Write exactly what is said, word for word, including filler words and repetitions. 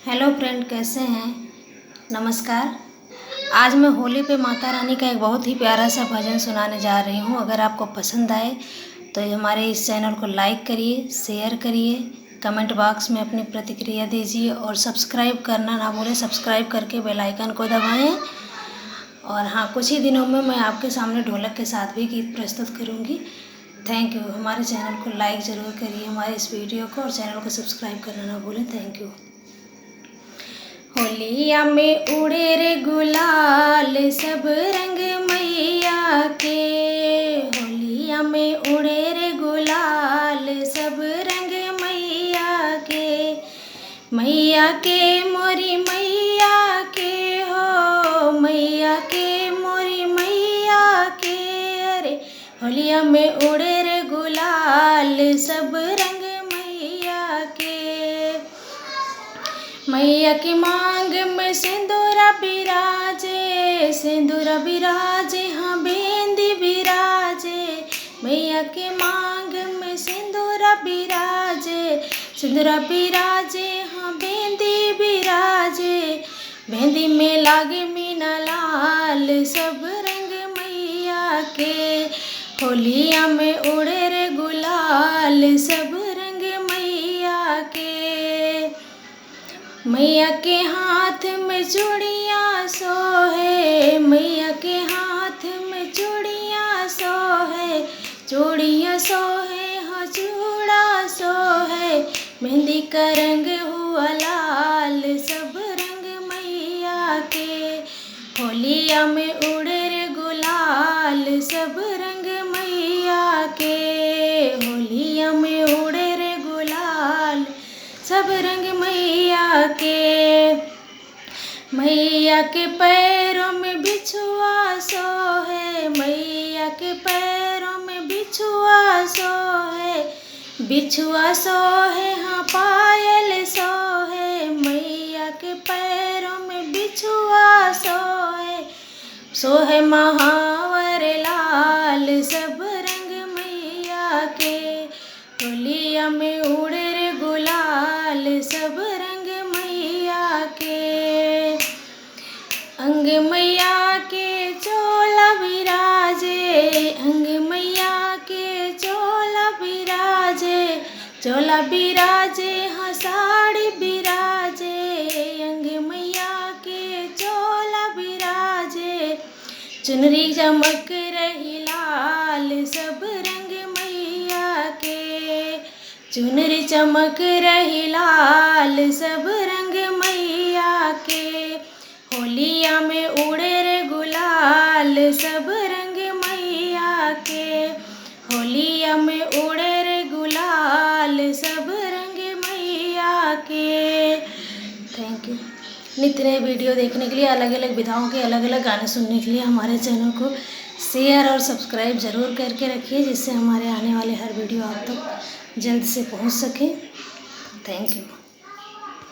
Hello friend, कैसे हैं? नमस्कार। आज मैं होली पे माता रानी का एक बहुत ही प्यारा सा भजन सुनाने जा रही हूँ। अगर आपको पसंद आए तो ये हमारे इस channel को like करिए, share करिए, comment box में अपनी प्रतिक्रिया दीजिए और subscribe करना ना भूलें। Subscribe करके bell icon को दबाएं। और हाँ, कुछ ही दिनों में मैं आपके सामने ढोलक के साथ भी गीत प्रस्तुत करूँगी। Thank you। हमारे channel को like ज़रूर करिए, हमारे इस video को, और channel को subscribe करना ना भूलें। Thank you। होलिया में उड़े रे गुलाल सब रंग मैया के, होलिया में उड़े रे गुलाल सब रंग मैया के, मैया के मोरी मैया के हो, मैया के मोरी मैया के। अरे होलिया में उड़े रे गुलाल सब रंग मैया के। मैया के मांग में सिंदूरा बिराजे, सिंदूरा बिराजे, हाँ बेंदी बिराजे। मैया के मांग में सिंदूरा बिराजे, सिंदूरा बिराजे, हाँ बेंदी बिराजे। बेंदी में लागे मीना लाल सब रंग मैया के, होलिया में उड़े रे गुलाल सब रंग मैया के। मैया के हाथ में चूड़िया सोहे, मैया के हाथ में चूड़िया सोहे, चूड़िया सोहे, हाँ चूड़ा सोहे, मेहंदी का रंग हुआ लाल सब रंग मैया के। होलिया में उड़े रे गुलाल सब रंग मैया के, होलिया में उड़े रे गुलाल सब रंग मैया के। मैया के पैरों में बिछुआ सोहे, मैया के पैरों में बिछुआ सोहे, बिछुआ सोहे, हाँ पायल सोहे, मैया के पैरों में बिछुआ सोहे, सोहे महावर लाल सब रंग मैया के। होलिया में उड़े रे गुलाल सब रंग मैया के। अंग मैया के चोला बिराजे, अंग मैया के चोला बिराजे, चोला बिराजे, हाँ साड़ी बिराजे। अंग मैया के चोला बिराजे, चुनरी चमक रही लाल सब रंग मैया के, चुनरी चमक रही लाल सब रंग मैया के। होलिया में उड़े रे गुलाल सब रंग मैया के, होलिया में उड़े रे गुलाल सब रंग मैया के। Thank you। नित नए video देखने के लिए, अलग-अलग विधाओं के अलग-अलग गाने सुनने के लिए हमारे channel को share और subscribe ज़रूर करके रखिए, जिससे हमारे आने वाले हर video आप तक जल्द से पहुंच सके। Thank you।